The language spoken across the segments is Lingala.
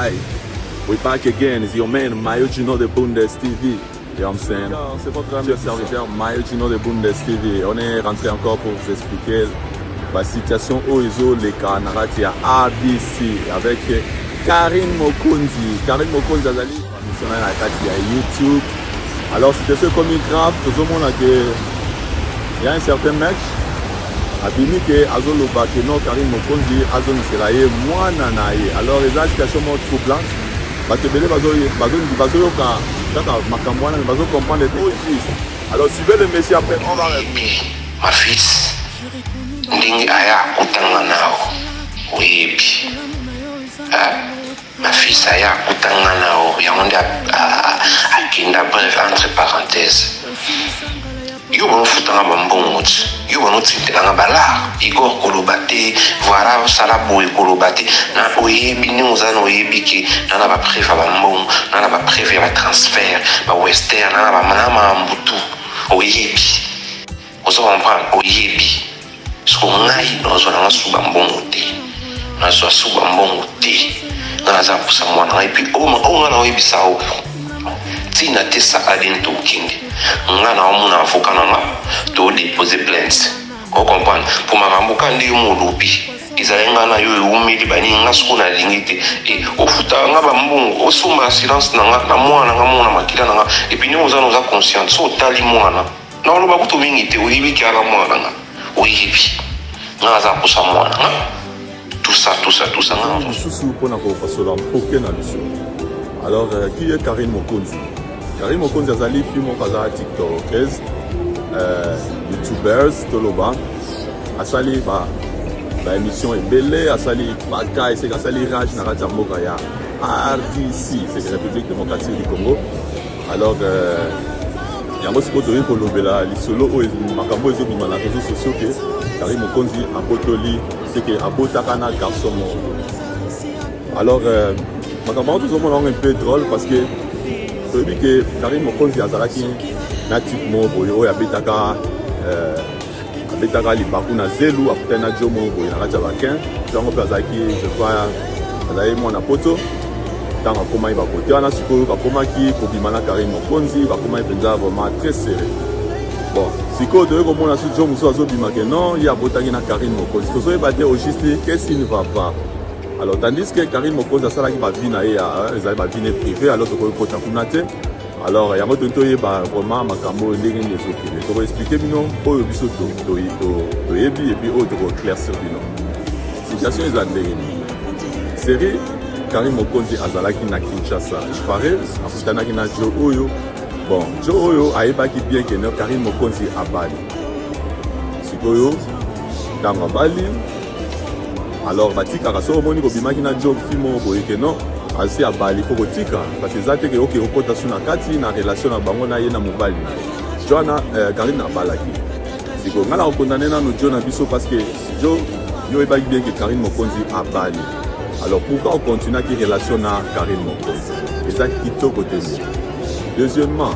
guy. We back again. It's your man Mayo Gino de Bundes TV. You know what I'm saying? C'est votre ami serviteur Mayo Gino de Bundes TV. On est rentré encore pour vous expliquer la situation oyo ezoleka na kati ya RDC avec Karine Mokonzi. Karine Mokonzi azali missionnaire na kati ya YouTube. Alors situation ekomi grave, tozomona ke ya un certain match abimi ke azoloba ke non Karine Mokonzi azongisela ye mwana na ye. Alors eza situation moko troublante, bato ebele bazoyoka kaka makambo wana mais bazocomprendre te au juste. Alors suivez le monsieur, après on va revenir. Ma fils, ndenge aya akutanga nao oyebi, ma fils aya akutanga nao yango nde akenda. Bref, entre parenthèse, yo banofutanga bambongo ti yo banotindelanga balar Igor koloba te, voilà, osala boye koloba te na oyebi ndenge oza na oyebi ke na na bapreuve ya bambongo, na na bapreuve ya batransfert bawestern, na na bamambu tu oyebi, ozo comprendre, oyebi. Soko ngai nazwa nanga su bambongo te, nazwa su bambongo te, ngai naza kopusa mwana ngai. Puis oyo ngai naoyebisa o ntina te sa adn tokende, ngai naomona avocat na nga, todépose plainte, ocomprendre, mpo makambo ka nde yo molobi ezali ngai na yo ewumeli baningi nga. Soko nalingi te e ofutaka nga bambongo, osomba assurance na nga na mwana nga mona makila na nga. Et puis ndenge oza na oza consciente, so otali mwana na oloba kutu mingi te, oyebi ke ala mwana nga, oyebi nga naza kosa mwana nga, tout ça, tout ça, tout ça nga. Lisusu mpona kopasola mpoke na biso. Alors qui est Karine Mokonzi? Karine Mokonzi azali fille moko aza tiktokeuse, youtubers toloba. Asali ba baémission ebele, asali baka eseka, asali rage na kati ya mboka ya RDC, c'est République démocratique du Congo. Alors yango sikoyo toyei kolobela lisolo oyo, makambo oyo ezobima na réseaux sociaux ke Karine Mokonzi abotoli, seke abotaka na garçon moko. Alors makambo yango tozomona yango un peu drôle parce que toyebi ke Karine Mokonzi azalaki na type moko boye oyo abetaka abetaka libaku na zelu, akutani na jo moko boye na kati ya bakin yango mpe azalaki, je crois azalaki mwana Poto. Ntango akomaki bakote wana, sikoyo bakomaki kobima na Karine Mokonzi, bakomaki mpenza vraiment très serré. Bon, sikoyo toyei komona su jo mosusu azobima ke non, ye abotaki na Karine Mokonzi. Tozoyeba te au juste qu'est-ce qui ne va pas. Alors tandis que Karine Mokonzi asalaki bavie na ye, ezali bavie ne privé, alors tokoki kota kuna te. Alors yango toyi toyeba vraiment makambo oyo ndenge nini ezokende. Tokoexpliquer bino oyo biso toyebi et puis oyo tokoéclaircir bino situation eza ndenge nini. Série Karine Mokonzi azalaki na Kinshasa, je parais akutanaki na jo oyo. Bon, jo oyo ayebaki bien ke no Karine Mokonzi abali. Sikoyo ntango abali, alors batikaka. Soki omoni kobimaki na jo fi moko boye ke non, asi abali, fo kotika, parce que eza te ke oke okota su na kati na relation na bango na ye na mobali na ye jo wana. Karine abalaki. Sikoyo ngai na kokondane nano jo na biso parce que jo, yo oyebaki bien ke Karine Mokonzi abali, alors pourquoi okontinuaki relation na Karine Mokonzi? Eza kitoko te nde. Deuxièmement,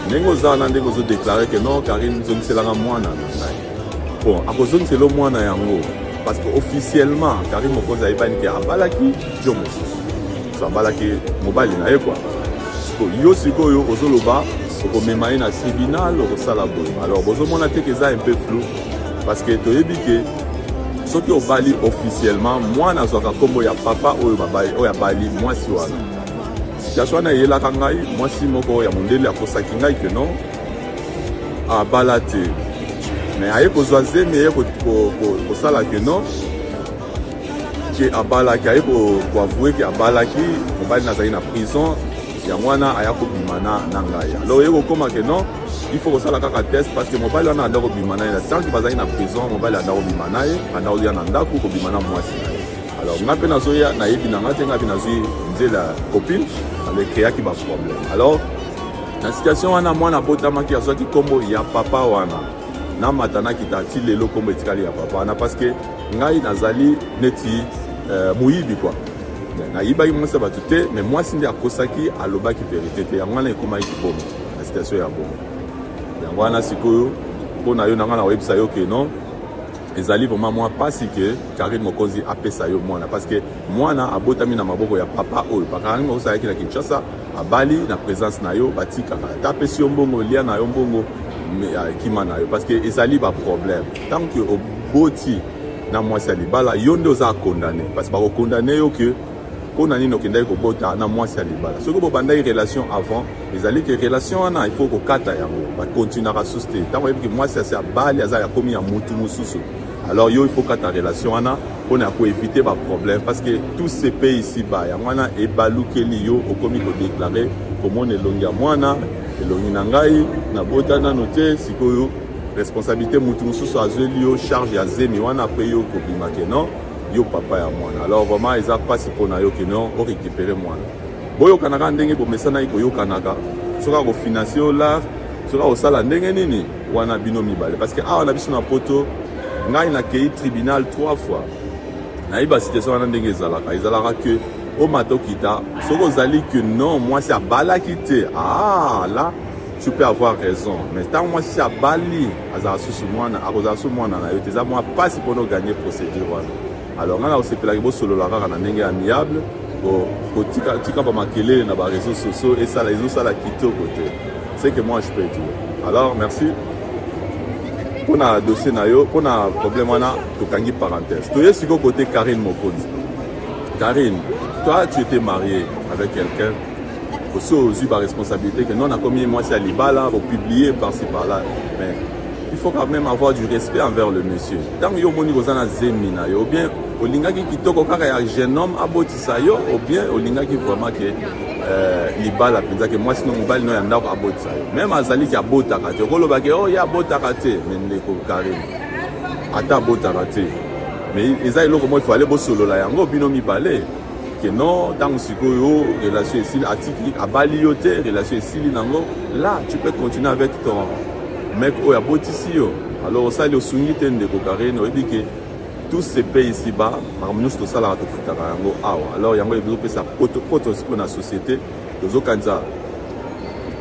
ndenge oza wana, ndenge ozodéclarer ke non, Karine zongiselanga mwana na ngai, bon, akozongisela mwana yango parce que officiellement Karine Mokonzi ayebani ke abalaki jo mosusu, so abalaki mobali na ye kua. Yo sikoyo ozoloba okomema ye na tribunal, okosala boye. Alors bozomona te ke eza un peu flou parce que toyebi ke soki obali officiellement, mwana azwaka nkombo ya papa oyo oyo abali mwasi wana. Situation wana eyelaka ngai, mwasi moko ya mondele akosaki ngai ke non, abala te, mais aye kozwa zemi, aye kosala ke non, ke abalaki, aye koavouer ke abalaki mobali, nazali na prison, yango wana aya kobima na ngai. Alors oye kokóma ke non, il faut kosala kaka test parce que mobali wana anda kobima na ye tant que bazali na prison. Mobali anda kobima na ye, anda koya na ndako kobima na mwasi na ye. Alors ngai mpe nazoya, nayebi na ngai te, ngai mpe nazwi nzela ya copine, alors ecréaki baproblème. Alors na situation wana, mwana abotamaki, azwaki nkombo ya papa wana. Namata nakita, ti lelo nkombo etikali ya papa wana parce que ngai nazali neti moyibi kua. Nayibaki mwasi ya bato te, mais mwasi nde akosaki, alobaki vérité te, yango wana ekomaki bongo na situation ya bongo. Yango wana sikoyo mpo na yo na ngai na koyebisa yo ke non. Ezali vraiment mwa pasi ke Carine Mokonzi apesa yo mwana, parce que mwana abotami na maboko ya papa oyo. Carine Mokonzi ayaki na Kinshasa, abali na présence na yo, batikaka ata apesi yo mbongo, lia na yo mbongo, kima na yo, parce que ezali ba problème. Tant que oboti na mwasi ya libala, yo nde oza condamné, parce que bakokondamne yo ke mpo na nini okendaki kobota na mwasi ya libala. Soki bobandaki relation avant, ezali ke relation wana il faut kokata yango, bakontinuaka susu te. Ntango oyebi ke mwasi asi abali, aza akomi ya mutu mosusu, alors yo il faut kata relation wana mpona ya koevite baproblème, parce que tout se paye ici bas. Yango wana ebalukeli yo, okomi kodeklare komona elongi ya mwana, elongi na ngai nabota nano te. Sikoyo responsabilité mutu mosusu azweli yo charge ya zemi wana, apres yo kobima ke non, yo papa ya mwana. Alors vraiment eza mpasi mpona yo ke non, orécupere mwana. Boyokanaka ndenge bomesanaki koyokanaka, soki akofinanse yo lar, soki akosala ndenge nini wana, bino mibale. Parce que awa na biso na Poto, ngai nakei tribunal 3 fois, nayebi basituation wana ndenge ezalaka. Ezalaka ke omata okita, soki ozali ke non, mwasi abalaki te, ah là tu peux avoir raison. Mais ntango mwasi abali, azala susu mwana, akozala susu mwana na yo te. Eza mwa mpasi mpona oganye procédure wana. Alors ngai nakosepelaki bosolola kaka na ndenge amiable, kotika tika bamakelele na baréseaux sociaux, esala ezosala kitoko te. C'est que moi je peux dire. Alors merci mpona dossier na yo, mpona problème wana tokangi parenthèse. Toye sikoyo côté Karine Mokonzi. Karine, toi tu étais marié avec quelqu'un, osi ozwi baresponsabilité que non, nakomi mwasi ya libala, bopublie par-ci par-là, mais il faut quand même avoir du respect envers le monsieur. Ntango yo omoni koza na zemi na yo, ou bien olingaki kitoko kaka ya jeune homme abotisa yo, ou bien olingaki vraiment ke libala mpenza, ke mwasi no mobali no ya ndako abotisa yo, même azaliki abotaka te, okoloba ke oh, ye abotaka te. Mais ndeko Karine, ata abotaka te, mais eza eloko moko ifale bosolola yango bino mibale ke non, ntango sikoyo relation esili, atiki, abali yo te, relation esili nango, là tu peux continuer avec ton mec oyo abotisi yo. Alors osali osungi te, ndeko Karine. Oyebi ke tout se paye ici bas, makambo nyonso tosalaka tofutaka yango awa. Alors yango ezopesa poto sikoyo na société. Tozokanisa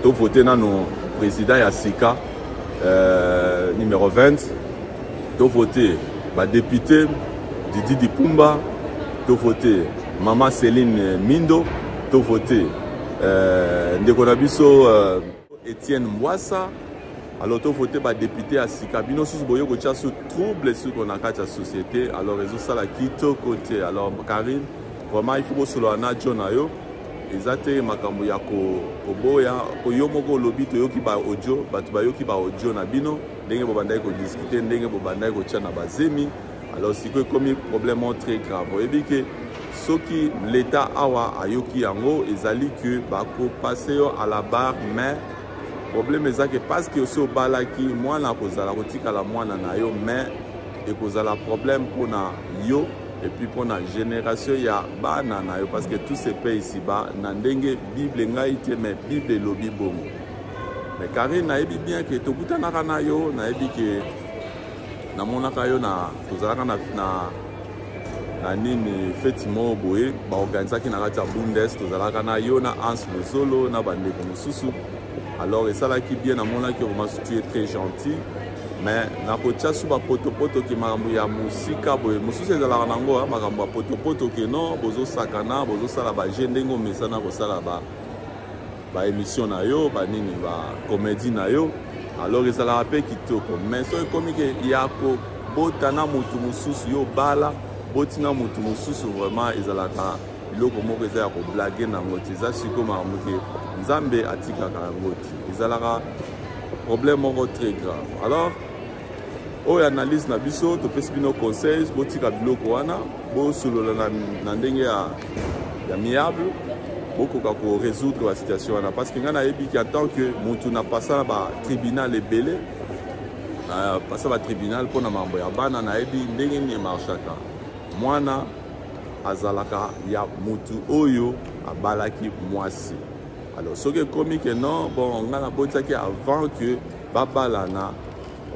tovote nano président ya sika, numéro 20, tovote badepute Didi Dipumba, tovote mama Céline Mindo, tovote ndeko na biso Etienne Mbwasa. Alors tovote badepute ya sika, bino susu boye kotia su trouble siko na kati ya société. Alors ezosala kitoko te. Alors Karine, vraiment il faut bosolola na jo na yo. Eza te makambo ya koboya po yo moko olobi, toyoki ba audio, bato bayoki ba audio na bino ndenge bobandaki kodiskute, ndenge bobandaki kotia na bazemi. Alors sikoyo ekomi problème très grave. Oyebi ke soki l'État awa ayoki yango, ezali ke bakopase yo à la barre. Mais problème eza ke parce que osi obalaki, mwana akozala kotikala mwana na yo, mais ekozala problème mpona yo et puis mpona génération ya bana na yo, parce que tout se paye ici bas na ndenge Bible ngai te, mais Bible elobi bongo. Mais Karine, nayebi bien ke tokutanaka na yo, nayebi ke namonaka yo na tozalaka na nini, feti moko boye baorganizaki na kati ya Bundes, tozalaka na yo na Hans Lozolo na bandeko mosusu. Alors esalaki bien, namonaki vraiment tu es très gentil. Mais nakotia su bapotopoto ke makambo ya mosika boye mosusu ezalaka nango makambo ya potopoto ke non, bozosakana, bozosala baje ndenge omesana kosala ba baémission na yo, banini, bacomédie na yo. Alors ezalaka mpe kitoko. Mais soki ekomi ke ya kobota na motu mosusu, yo bala boti na motu mosusu, vraiment ezalaka biloko moko eza ya koblage nango te. Eza sikoyo makambo ke Nzambe atikaka yango te, ezalaka problème moko très grave. Alors oyo analyse na biso, topesi bino conseil: botika biloko wana, bosolola na ndenge ya amiable, bokoka korésoudre basituation wana. Parce que ngai nayebi ke en tant que motu na pasa na batribunal ebele, pasa batribunal mpona makambo ya bana, nayebi ndenge nini emarchaka. Mwana azalaka ya motu oyo abalaki mwasi. Alors soki ekomi ke non, bon, ngai nabotisaki avant que babalana,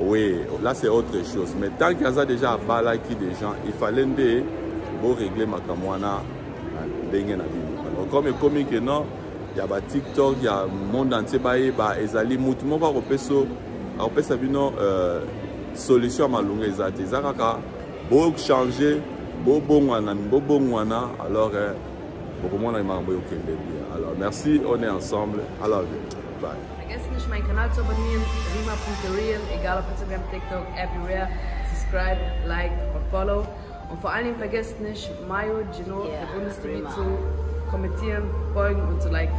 oui, là c'est autre chose. Mais tant qu'aza déjà abalaki des gens, il fallait nde borégler makambo wana ndenge na bino. Alors comme ekomi ke non, ya batiktok ya monde entier bayeba, ezali mutu moko akopesa bino. Solution ya malonga eza te, eza kaka bochanger, bobongwana, bobongwana. Alors eh, bokomona makambo ekokende bien. Alors merci, on est ensemble. I love you, bye. Vergesst nicht, meinen Kanal zu abonnieren, rima.real, egal ob Instagram, TikTok, everywhere. Subscribe, like und follow. Und vor allen Dingen vergesst nicht, Mayo Gino, yeah, der Bundes-TV zu kommentieren, folgen und zu liken.